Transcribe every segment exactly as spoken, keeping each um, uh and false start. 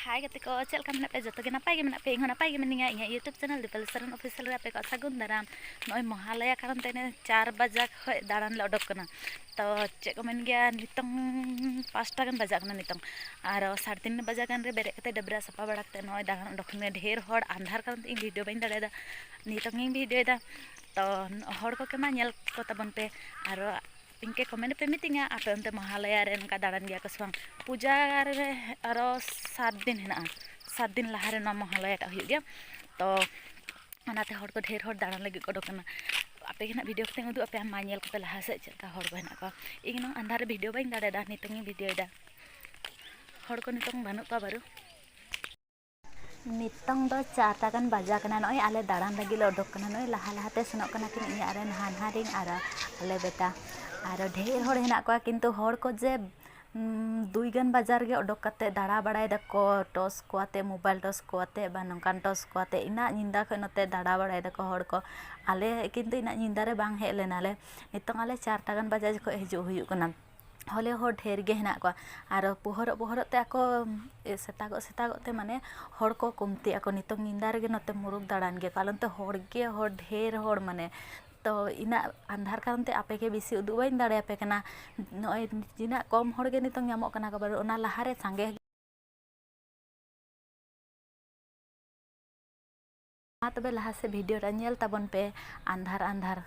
ᱦᱟᱭ ᱜᱟᱛᱮ ᱠᱚ, ᱪᱮᱫ ᱞᱮᱠᱟ ᱢᱮᱱᱟᱜ ᱯᱮᱭᱟ? ᱡᱚᱛᱚ ᱜᱮ ᱱᱟᱯᱟᱭ ᱜᱮ ᱢᱮᱱᱟᱜ ᱯᱮᱭᱟ? ᱤᱧ ᱦᱚᱸ ᱱᱟᱯᱟᱭ ᱜᱮ ᱢᱤᱱᱟᱹᱧᱟ᱾ ᱤᱧᱟᱹᱜ YouTube channel Dipali Soren Official ᱨᱮ ᱟᱯᱮ ᱠᱚ ᱥᱟᱹᱜᱩᱱ ᱫᱟᱨᱟᱢ᱾ ᱱᱚᱜᱼᱚᱭ ᱢᱚᱦᱟᱞᱚᱭᱟ ᱠᱟᱨᱚᱱ ᱛᱮ ᱤᱱᱟᱹ ᱪᱟᱨ ᱵᱟᱡᱟᱜ ᱠᱷᱚᱱ ᱫᱟᱬᱟᱱ ᱞᱮ ᱚᱰᱚᱠ ᱠᱟᱱᱟ᱾ ᱛᱚ ᱪᱮᱫ ᱠᱚ ᱢᱮᱱ ᱜᱮᱭᱟ, ᱱᱤᱛᱚᱝ ᱯᱟᱸᱪᱴᱟ ᱜᱟᱱ ᱵᱟᱡᱟᱜ ᱠᱟᱱᱟ᱾ ᱱᱤᱛᱚᱝ ᱟᱨ ᱥᱟᱲᱮ ᱛᱤᱱ ᱵᱟᱡᱟᱜ ᱜᱟᱱ ᱨᱮ ᱵᱮᱨᱮᱫ ᱠᱟᱛᱮ ᱰᱟᱹᱵᱽᱨᱟᱹ ᱥᱟᱯᱷᱟ ᱵᱟᱲᱟ ᱠᱟᱛᱮ ᱱᱚᱜᱼᱚᱭ ᱫᱟᱬᱟᱱ ᱚᱰᱚᱠ ᱦᱩᱭᱱᱟ᱾ ᱰᱷᱮᱨ ᱦᱚᱲ ᱟᱱᱫᱷᱟᱨ ᱠᱟᱨᱚᱱ ᱛᱮ ᱤᱧ video ᱵᱟᱹᱧ ᱫᱟᱲᱮᱭᱟᱫᱟ᱾ ᱱᱤᱛᱚᱝ ᱤᱧ videoᱭᱮᱫᱟ᱾ ᱛᱚ ᱦᱚᱲ ᱠᱚᱜᱮ ᱢᱟ ᱧᱮᱞ ᱠᱚ ᱛᱟᱵᱚᱱ ᱯᱮ᱾ ᱟᱨ ᱤᱱᱠᱟᱹ comment ᱯᱮ ᱢᱤᱛᱟᱹᱧᱟ, ᱟᱯᱮ ᱚᱱᱛᱮ ᱢᱚᱦᱟᱞᱚᱭᱟ ᱨᱮ ᱱᱚᱝᱠᱟ ᱫᱟᱬᱟᱱ ᱜᱮᱭᱟ ᱠᱚ ᱥᱮ ᱵᱟᱝ? ᱯᱩᱡᱟ ᱨᱮ ᱟᱨᱚ ᱥᱟᱛ ᱫᱤᱱ ᱦᱮᱱᱟᱜᱼᱟ, ᱥᱟᱛ ᱫᱤᱱ ᱞᱟᱦᱟᱨᱮ ᱱᱚᱣᱟ ᱢᱚᱦᱟᱞᱚᱭᱟ ᱴᱟᱜ ᱦᱩᱭᱩᱜ ᱜᱮᱭᱟ᱾ ᱛᱚ ᱚᱱᱟᱛᱮ ᱦᱚᱲ ᱠᱚ ᱰᱷᱮᱨ ᱦᱚᱲ ᱫᱟᱬᱟᱱ ᱞᱟᱹᱜᱤᱫ ᱠᱚ ᱚᱰᱚᱠ ᱠᱟᱱᱟ᱾ ᱟᱯᱮ ᱜᱮ ᱱᱟᱦᱟᱜ video ᱠᱟᱛᱮᱧ ᱩᱫᱩᱜ ᱟᱯᱮᱭᱟ, ᱢᱟ ᱧᱮᱞ ᱠᱚᱯᱮ ᱞᱟᱦᱟ ᱥᱮᱫ ᱪᱮᱫ ᱞᱮᱠᱟ ᱦᱚᱲ ᱠᱚ ᱦᱮᱱᱟᱜ ᱠᱚᱣᱟ᱾ ᱤᱧ ᱱᱚᱣᱟ ᱟᱱᱫᱷᱟᱨ ᱨᱮ video ᱵᱟᱹᱧ ᱫᱟᱲᱮᱭᱟᱫᱟ, ᱱᱤᱛᱚᱝ ᱤᱧ videoᱭᱮᱫᱟ᱾ ᱦᱚᱲ ᱠᱚ ᱱᱤᱛᱚᱝ ᱵᱟᱹᱱᱩᱜ ᱠᱚᱣᱟ ᱵᱟᱹᱨᱩ᱾ ᱱᱤᱛᱚᱝ ᱫᱚ ᱪᱟᱨᱴᱟ ᱜᱟᱱ ᱵᱟᱡᱟᱣ ᱠᱟᱱᱟ᱾ ᱱᱚᱜᱼᱚᱭ ᱟᱞᱮ ᱫᱟᱬᱟᱱ ᱞᱟᱹᱜᱤᱫ ᱞᱮ ᱚᱰᱚᱠ ᱠᱟᱱᱟ᱾ ᱱᱚᱜᱼᱚᱭ ᱞᱟᱦᱟ ᱞᱟᱦᱟᱛᱮ ᱥᱮᱱᱚᱜ ᱠᱟᱱᱟ ᱠᱤᱱ ᱤᱧᱟᱹᱜ ᱨᱮᱱ ᱦᱟᱱᱦᱟᱨᱤᱧ ᱟᱨ ᱟᱞᱮ ᱵᱮᱴᱟ᱾ ᱟᱨ ᱰᱷᱮᱨ ᱦᱚᱲ ᱦᱮᱱᱟᱜ ᱠᱚᱣᱟ, ᱠᱤᱱᱛᱩ ᱦᱚᱲ ᱠᱚ ᱡᱮ ᱩᱸ, ᱫᱩᱭ ᱜᱟᱱ ᱵᱟᱡᱟᱨ ᱜᱮ ᱚᱰᱚᱠ ᱠᱟᱛᱮ ᱫᱟᱬᱟ ᱵᱟᱲᱟᱭ ᱫᱟᱠᱚ, torch ᱠᱚ ᱟᱛᱮ, mobile torch ᱠᱚ ᱟᱛᱮ ᱵᱟ ᱱᱚᱝᱠᱟᱱ torch ᱠᱚ ᱟᱛᱮ ᱤᱱᱟᱹᱜ ᱧᱤᱫᱟᱹ ᱠᱷᱚᱱ ᱱᱚᱛᱮ ᱫᱟᱬᱟ ᱵᱟᱲᱟᱭ ᱫᱟᱠᱚ ᱦᱚᱲ ᱠᱚ᱾ ᱟᱞᱮ ᱠᱤᱱᱛᱩ ᱤᱱᱟᱹᱜ ᱧᱤᱫᱟᱹ ᱨᱮ ᱵᱟᱝ ᱦᱮᱡ ᱞᱮᱱᱟᱞᱮ᱾ ᱱᱤᱛᱚᱝ ᱟᱞᱮ ᱪᱟᱨᱴᱟ ᱜᱟᱱ ᱵᱟᱡᱟᱨ ᱡᱚᱠᱷᱚᱱ ᱦᱤᱡᱩᱜ ᱦᱩᱭᱩᱜ ᱠᱟᱱᱟ᱾ ᱦᱚᱞᱮ ᱦᱚᱲ ᱰᱷᱮᱨ ᱜᱮ ᱦᱮᱱᱟᱜ ᱠᱚᱣᱟ᱾ ᱟᱨ ᱯᱚᱦᱚᱨᱚᱜ ᱯᱚᱦᱚᱨᱚᱜ ᱛᱮ ᱟᱠᱚ, ᱮ, ᱥᱮᱛᱟᱜᱚᱜ ᱥᱮᱛᱟᱜᱚᱜ ᱛᱮ ᱢᱟᱱᱮ ᱦᱚᱲ ᱠᱚ ᱠᱚᱢᱛᱤᱜ ᱟᱠᱚ᱾ ᱱᱤᱛᱚᱝ ᱧᱤᱫᱟᱹ ᱨᱮᱜᱮ ᱱᱚᱛᱮ ᱢᱩᱨᱩᱠ ᱫᱟᱬᱟᱱ ᱜᱮ, ᱠᱟᱨᱚᱱ ᱛᱮ ᱦᱚᱲ ᱜᱮ ᱦᱚᱲ, ᱰᱷᱮᱨ ᱦᱚᱲ ᱢᱟᱱᱮ᱾ ᱛᱚ ᱤᱱᱟᱹᱜ ᱟᱱᱫᱷᱟᱨ ᱠᱟᱨᱚᱱ ᱛᱮ ᱟᱯᱮ ᱜᱮ ᱵᱮᱥᱤ ᱩᱫᱩᱜ ᱵᱟᱹᱧ ᱫᱟᱲᱮᱭᱟᱯᱮ ᱠᱟᱱᱟ᱾ ᱱᱚᱜᱼᱚᱭ ᱛᱤᱱᱟᱹᱜ ᱠᱚᱢ ᱦᱚᱲ ᱜᱮ ᱱᱤᱛᱚᱝ ᱧᱟᱢᱚᱜ ᱠᱟᱱᱟ ᱠᱚ, ᱵᱟᱨᱩ ᱚᱱᱟ ᱞᱟᱦᱟᱨᱮ ᱥᱟᱸᱜᱮ᱾ ᱢᱟ ᱛᱚᱵᱮ ᱞᱟᱦᱟ ᱥᱮᱫ video ᱨᱮ ᱧᱮᱞ ᱛᱟᱵᱚᱱ ᱯᱮ, ᱟᱱᱫᱷᱟᱨ ᱟᱱᱫᱷᱟᱨ᱾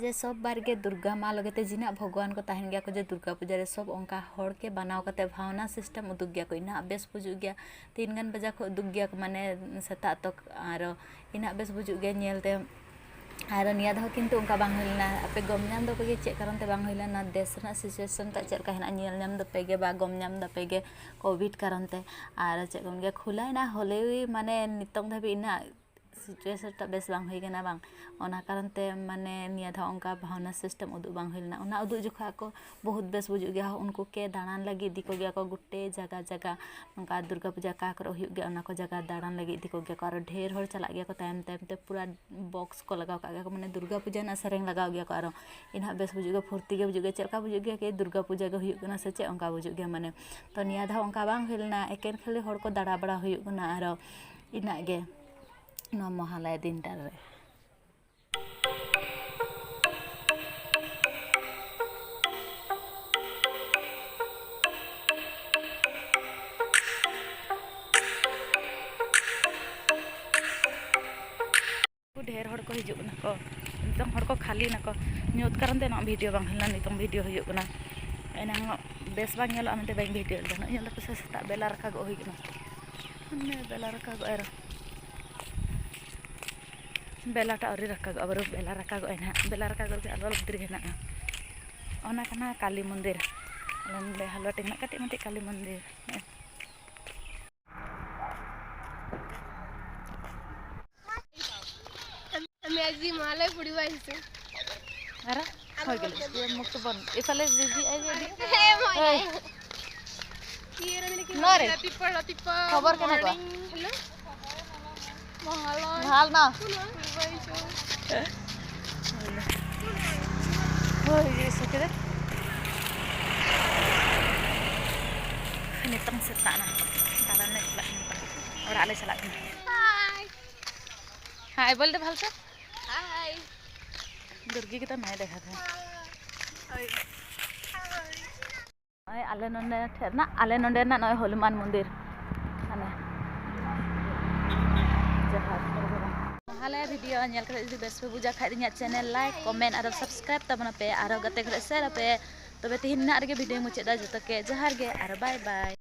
ᱡᱮ ᱥᱚᱵ ᱵᱟᱨ ᱜᱮ ᱫᱩᱨᱜᱟ ᱢᱟ ᱞᱟᱹᱜᱤᱫ ᱛᱮ ᱡᱤᱱᱟᱜ ᱵᱷᱚᱜᱚᱵᱟᱱ ᱠᱚ ᱛᱟᱦᱮᱱ ᱜᱮᱭᱟ ᱠᱚ, ᱡᱮ ᱫᱩᱨᱜᱟ ᱯᱩᱡᱟ ᱨᱮ ᱥᱚᱵ ᱚᱱᱠᱟ ᱦᱚᱲ ᱠᱮ ᱵᱟᱱᱟᱣ ᱠᱟᱛᱮ ᱵᱷᱟᱣᱱᱟ system ᱩᱫᱩᱜ ᱜᱮᱭᱟ ᱠᱚ᱾ ᱤᱱᱟᱹᱜ ᱵᱮᱥ ᱵᱩᱡᱩᱜ ᱜᱮᱭᱟ, ᱛᱤᱱ ᱜᱟᱱ ᱵᱟᱡᱟ ᱠᱷᱚᱱ ᱩᱫᱩᱜ ᱜᱮᱭᱟ ᱠᱚ, ᱢᱟᱱᱮ ᱥᱮᱛᱟᱜ ᱛᱚᱠ, ᱟᱨ ᱤᱱᱟᱹᱜ ᱵᱮᱥ ᱵᱩᱡᱩᱜ ᱜᱮᱭᱟ ᱧᱮᱞ ᱛᱮ᱾ ᱟᱨ ᱱᱤᱭᱟᱹ ᱫᱷᱟᱣ ᱠᱤᱱᱛᱩ ᱚᱱᱠᱟ ᱵᱟᱝ ᱦᱩᱭ ᱞᱮᱱᱟ᱾ ᱟᱯᱮ ᱜᱚᱢ ᱧᱟᱢ ᱫᱚ ᱯᱮᱜᱮ ᱪᱮᱫ ᱠᱟᱨᱚᱱ ᱛᱮ ᱵᱟᱝ ᱦᱩᱭ ᱞᱮᱱᱟ, ᱱᱚᱣᱟ ᱫᱮᱥ ᱨᱮᱱᱟᱜ situation ᱴᱟᱜ ᱪᱮᱫ ᱞᱮᱠᱟ ᱦᱮᱱᱟᱜᱼᱟ, ᱧᱮᱞ ᱧᱟᱢ ᱫᱟᱯᱮ ᱜᱮ ᱵᱟ ᱜᱚᱢ ᱧᱟᱢ ᱫᱟᱯᱮ ᱜᱮ COVID ᱠᱟᱨᱚᱱ ᱛᱮ᱾ ᱟᱨ ᱪᱮᱫ ᱠᱚ ᱢᱮᱱ ᱜᱮᱭᱟ, ᱠᱷᱩᱞᱟᱹᱭᱮᱱᱟ ᱦᱚᱞᱮᱣ ᱢᱟᱱᱮ ᱱᱤᱛᱚᱝ ᱫᱷᱟᱹᱵᱤᱡ ᱤᱱᱟᱹᱜ situation ᱴᱟᱜ ᱵᱮᱥ ᱵᱟᱝ ᱦᱩᱭ ᱠᱟᱱᱟ ᱵᱟᱝ, ᱚᱱᱟ ᱠᱟᱨᱚᱱ ᱛᱮ ᱢᱟᱱᱮ ᱱᱤᱭᱟᱹ ᱫᱷᱟᱣ ᱚᱱᱠᱟ ᱵᱷᱟᱣᱱᱟ system ᱩᱫᱩᱜ ᱵᱟᱝ ᱦᱩᱭ ᱞᱮᱱᱟ᱾ ᱚᱱᱟ ᱩᱫᱩᱜ ᱡᱚᱠᱷᱚᱱ ᱟᱠᱚ ᱵᱚᱦᱩᱛ ᱵᱮᱥ ᱵᱩᱡᱩᱜ ᱜᱮᱭᱟ, ᱩᱱᱠᱩ ᱠᱮ ᱫᱟᱬᱟᱱ ᱞᱟᱹᱜᱤᱫ ᱤᱫᱤ ᱠᱚᱜᱮᱭᱟ ᱠᱚ ᱜᱚᱴᱮ ᱡᱟᱭᱜᱟ ᱡᱟᱭᱜᱟ, ᱱᱚᱝᱠᱟ ᱫᱩᱨᱜᱟ ᱯᱩᱡᱟ ᱚᱠᱟ ᱠᱚᱨᱮ ᱦᱩᱭᱩᱜ ᱜᱮᱭᱟ ᱚᱱᱟ ᱠᱚ ᱡᱟᱭᱜᱟ ᱫᱟᱬᱟᱱ ᱞᱟᱹᱜᱤᱫ ᱤᱫᱤ ᱠᱚᱜᱮᱭᱟ ᱠᱚ, ᱟᱨᱚ ᱰᱷᱮᱨ ᱦᱚᱲ ᱪᱟᱞᱟᱜ ᱜᱮᱭᱟ ᱠᱚ ᱛᱟᱭᱚᱢ ᱛᱟᱭᱚᱢ ᱛᱮ, ᱯᱩᱨᱟ box ᱠᱚ ᱞᱟᱜᱟᱣ ᱠᱟᱜ ᱜᱮᱭᱟ ᱠᱚ, ᱢᱟᱱᱮ ᱫᱩᱨᱜᱟ ᱯᱩᱡᱟ ᱨᱮᱱᱟᱜ ᱥᱮᱨᱮᱧ ᱞᱟᱜᱟᱣ ᱜᱮᱭᱟ ᱠᱚ, ᱟᱨᱚ ᱤᱱᱟᱹᱜ ᱵᱮᱥ ᱵᱩᱡᱩᱜ ᱜᱮᱭᱟ, ᱯᱷᱩᱨᱛᱤ ᱜᱮ ᱵᱩᱡᱩᱜ ᱜᱮᱭᱟ, ᱪᱮᱫ ᱞᱮᱠᱟ ᱵᱩᱡᱩᱜ ᱜᱮᱭᱟ ᱠᱤ ᱫᱩᱨᱜᱟ ᱯᱩᱡᱟ ᱜᱮ ᱦᱩᱭᱩᱜ ᱠᱟᱱᱟ ᱥᱮ ᱪᱮᱫ ᱚᱱᱠᱟ ᱵᱩᱡᱩᱜ ᱜᱮᱭᱟ ᱢᱟᱱᱮ᱾ ᱛᱚ ᱱᱤᱭᱟᱹ ᱫᱷᱟᱣ ᱚᱱᱠᱟ ᱵᱟᱝ ᱦᱩᱭ ᱞᱮᱱᱟ, ᱮᱠᱮᱱ ᱠᱷᱟᱹᱞᱤ ᱦᱚᱲ ᱠᱚ ᱫᱟᱬᱟ ᱵᱟᱲᱟ ᱦᱩᱭᱩᱜ ᱠᱟᱱᱟ, ᱟᱨᱚ ᱤᱱᱟᱹᱜ ᱜᱮ ᱱᱚᱣᱟ ᱢᱚᱦᱟᱞᱚᱭᱟ ᱫᱤᱱᱴᱟ ᱨᱮ᱾ ᱰᱷᱮᱨ ᱦᱚᱲ ᱠᱚ ᱦᱤᱡᱩᱜ ᱠᱟᱱᱟ ᱠᱚ, ᱱᱤᱛᱚᱝ ᱦᱚᱲ ᱠᱚ ᱠᱷᱟᱹᱞᱤ ᱱᱟᱠᱚ᱾ ᱧᱩᱛ ᱠᱟᱨᱚᱱ ᱛᱮ ᱱᱚᱣᱟ video ᱵᱟᱝ ᱦᱩᱭ ᱞᱮᱱᱟ, ᱱᱤᱛᱚᱝ video ᱦᱩᱭᱩᱜ ᱠᱟᱱᱟ᱾ ᱮᱱᱟᱝ ᱵᱮᱥ ᱵᱟᱝ ᱧᱮᱞᱚᱜᱼᱟ ᱢᱮᱱᱛᱮ ᱵᱟᱹᱧ video ᱞᱮᱫᱟ᱾ ᱱᱚᱜᱼᱚᱭ ᱧᱮᱞ ᱫᱟᱯᱮ ᱥᱮ, ᱥᱮᱛᱟᱜ ᱵᱮᱞᱟ ᱨᱟᱠᱟᱵᱚᱜ ᱦᱩᱭ ᱠᱟᱱᱟ, ᱢᱟᱱᱮ ᱵᱮᱞᱟ ᱨᱟᱠᱟᱵᱚᱜ ᱟᱨ ᱵᱮᱞᱟᱴᱟᱜ ᱟᱹᱣᱨᱤ ᱨᱟᱠᱟᱵᱚᱜᱼᱟ, ᱵᱟᱨᱚ ᱵᱮᱞᱟ ᱨᱟᱠᱟᱵᱚᱜᱼᱟ ᱱᱟᱦᱟᱜ᱾ ᱵᱮᱞᱟ ᱨᱟᱠᱟᱵᱚᱜ ᱨᱮᱜᱮ ᱟᱞᱚ ᱞᱚᱵᱫᱤᱨ ᱦᱮᱱᱟᱜᱼᱟ᱾ ᱚᱱᱟ ᱠᱟᱱᱟ ᱠᱟᱞᱤ ᱢᱚᱱᱫᱤᱨ, ᱟᱞᱮ ᱱᱚᱰᱮ ᱦᱟᱞᱣᱟᱴᱤ ᱦᱮᱱᱟᱜ ᱠᱟᱹᱴᱤᱡ ᱢᱟᱹᱴᱤᱡ ᱠᱟᱞᱤ ᱢᱚᱱᱫᱤᱨ᱾ আমি আজি হিমালয় ফুৰিব আহিছো। আৰে, হৈ গ'ল। এই মুখটো বন্ধ। এইফালে যি যি আহিছে, দি। হে, মই হয়। নাই। কি এৰে মানে কি নোৱাৰে। ৰাতিপুৱা, ৰাতিপুৱা খবৰ কেনেকুৱা? Morning, hello'? মহালয়। ভাল ন? ফুৰিব আহিছো। ᱦᱳᱭ, ᱤᱭᱟᱹ ᱥᱮᱴᱮᱨ᱾ ᱱᱤᱛᱚᱝ ᱥᱮᱛᱟᱜ ᱱᱟ, ᱫᱟᱬᱟᱱ ᱞᱮ ᱪᱟᱞᱟᱜ ᱠᱟᱱᱟ, ᱚᱲᱟᱜ ᱞᱮ ᱪᱟᱞᱟᱜ ᱠᱟᱱᱟ᱾ Hi. Hi ᱵᱚᱞ ᱫᱮ ᱵᱷᱟᱞᱛᱮ᱾ Hi. ᱫᱩᱨᱜᱤ ᱠᱤᱫᱟ ᱢᱮ ᱫᱮᱠᱷᱟ ᱛᱷᱟ᱾ Hi. Hi. ᱱᱚᱜᱼᱚᱭ ᱟᱞᱮ ᱱᱚᱸᱰᱮ ᱴᱷᱮᱱ ᱨᱮᱱᱟᱜ, ᱟᱞᱮ ᱱᱚᱸᱰᱮ ᱨᱮᱱᱟᱜ ᱱᱚᱜᱼᱚᱭ ᱦᱚᱞᱩᱢᱟᱱ ᱢᱚᱱᱫᱤᱨ᱾ ᱦᱟᱱᱮ ᱡᱟᱦᱟᱸ ᱟᱞᱮ video ᱧᱮᱞ ᱠᱟᱛᱮ ᱡᱩᱫᱤ ᱵᱮᱥ ᱯᱮ ᱵᱩᱡᱟ ᱠᱷᱟᱡ ᱤᱧᱟᱹᱜ channel like, comment ᱟᱨ subscribe ᱛᱟᱵᱚᱱ ᱟᱯᱮ, ᱟᱨᱦᱚᱸ ᱜᱟᱛᱮ ᱠᱚᱨᱮ share ᱟᱯᱮ᱾ ᱛᱚᱵᱮ ᱛᱤᱦᱤᱧ ᱱᱟᱦᱟᱜ ᱨᱮᱜᱮ video ᱢᱩᱪᱟᱹᱫ ᱫᱟ᱾ ᱡᱚᱛᱚ ᱠᱮ ᱡᱚᱦᱟᱨ ᱜᱮ ᱟᱨ bye bye᱾